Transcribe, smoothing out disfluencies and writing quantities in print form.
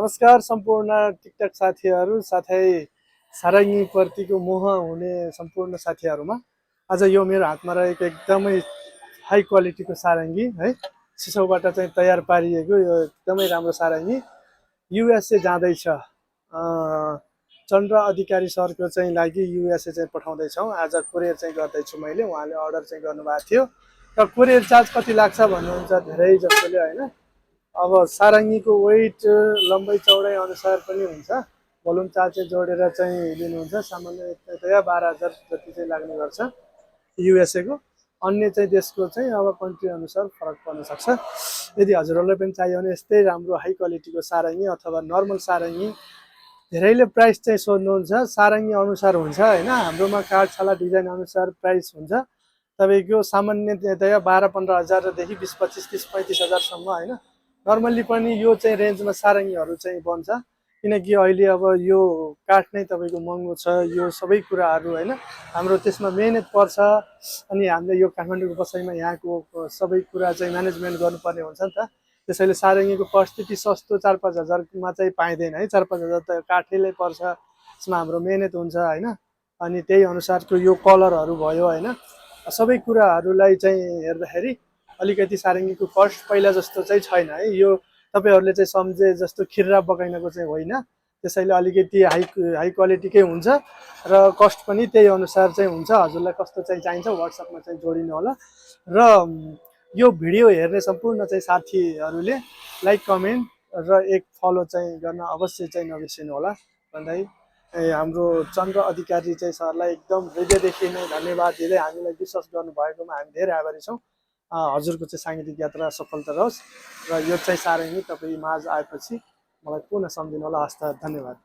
नमस्कार सम्पूर्ण टिकटक साथीहरू साथै सारङ्गी प्रतिको मोह हुने सम्पूर्ण साथीहरूमा आज यो मेरो हातमा रहेको एकदमै हाई क्वालिटीको सारङ्गी है सिसौबाट चाहिँ तयार पारिएको यो एकदमै राम्रो सारङ्गी युएसए जाँदैछ। चन्द्र अधिकारी सरको चाहिँ लागि युएसए चाहिँ पठाउँदैछौँ। आज कोरियर चाहिँ गर्दैछु मैले, उहाँले अर्डर चाहिँ गर्नुभएको थियो र कोरियर चार्ज कति लाग्छ भन्नुहुन्छ धेरै जसोले होइन। अब सारङ्गीको वेट लम्बाइ चौडाइ अनुसार पनि हुन्छ, भोल्युम चार्ज चाहिँ जोडेर चाहिँ लिनुहुन्छ। सामान्यतया 12,000 जति चाहिँ लाग्ने गर्छ युएसएको। अन्य चाहिँ देशको चाहिँ अब कन्ट्री अनुसार फरक पर्न सक्छ। यदि हजुरहरूलाई पनि चाहियो भने यस्तै राम्रो हाई क्वालिटीको सारङ्गी अथवा नर्मल सारङ्गी, धेरैले प्राइस चाहिँ सोध्नुहुन्छ, सारङ्गी अनुसार हुन्छ होइन। हाम्रोमा काठछाला डिजाइन अनुसार प्राइस हुन्छ तपाईँको सामान्यतया 12-15 हजारदेखि 20-25, 30-35 हजारसम्म होइन। नर्मल्ली पनि यो चाहिँ रेन्जमा सारङ्गीहरू चाहिँ बन्छ, किनकि अहिले अब यो काठ नै तपाईँको महँगो छ, यो सबै कुराहरू होइन। हाम्रो त्यसमा मेहनत पर्छ अनि हामीले यो काठमाडौँको बसाइमा यहाँको सबै कुरा चाहिँ म्यानेजमेन्ट गर्नुपर्ने हुन्छ नि त। त्यसैले सारङ्गीको कस्ट त्यति सस्तो 4-5 हजारमा चाहिँ पाइँदैन है। 4-5 हजार त काठैले पर्छ, यसमा हाम्रो मेहनत हुन्छ होइन। अनि त्यही अनुसारको यो कलरहरू भयो होइन, सबै कुराहरूलाई चाहिँ हेर्दाखेरि अलिकति सारङ्गीको कस्ट पहिला जस्तो चाहिँ छैन है। यो तपाईँहरूले चाहिँ सम्झे जस्तो खिर्रा बगाइनको चाहिँ होइन। त्यसैले अलिकति हाई क्वालिटीकै हुन्छ र कस्ट पनि त्यही अनुसार चाहिँ हुन्छ। हजुरलाई कस्तो चाहिँ चाहिन्छ वाट्सएपमा चाहिँ जोडिनु होला। र यो भिडियो हेर्ने सम्पूर्ण चाहिँ साथीहरूले लाइक, कमेन्ट र एक फलो चाहिँ गर्न अवश्य चाहिँ नबिर्सिनु होला भन्दै हाम्रो चन्द्र अधिकारी चाहिँ सरलाई एकदम हृदयदेखि नै धन्यवाद दिँदै हामीलाई विश्वास गर्नुभएकोमा हामी धेरै आभारी छौँ। हजुरको चाहिँ साङ्गीतिक यात्रा सफलता रहोस् र यो चाहिँ सारङ्गी तपाईँ माझ आएपछि मलाई पुनः सम्झिनु होला। हस्त, धन्यवाद।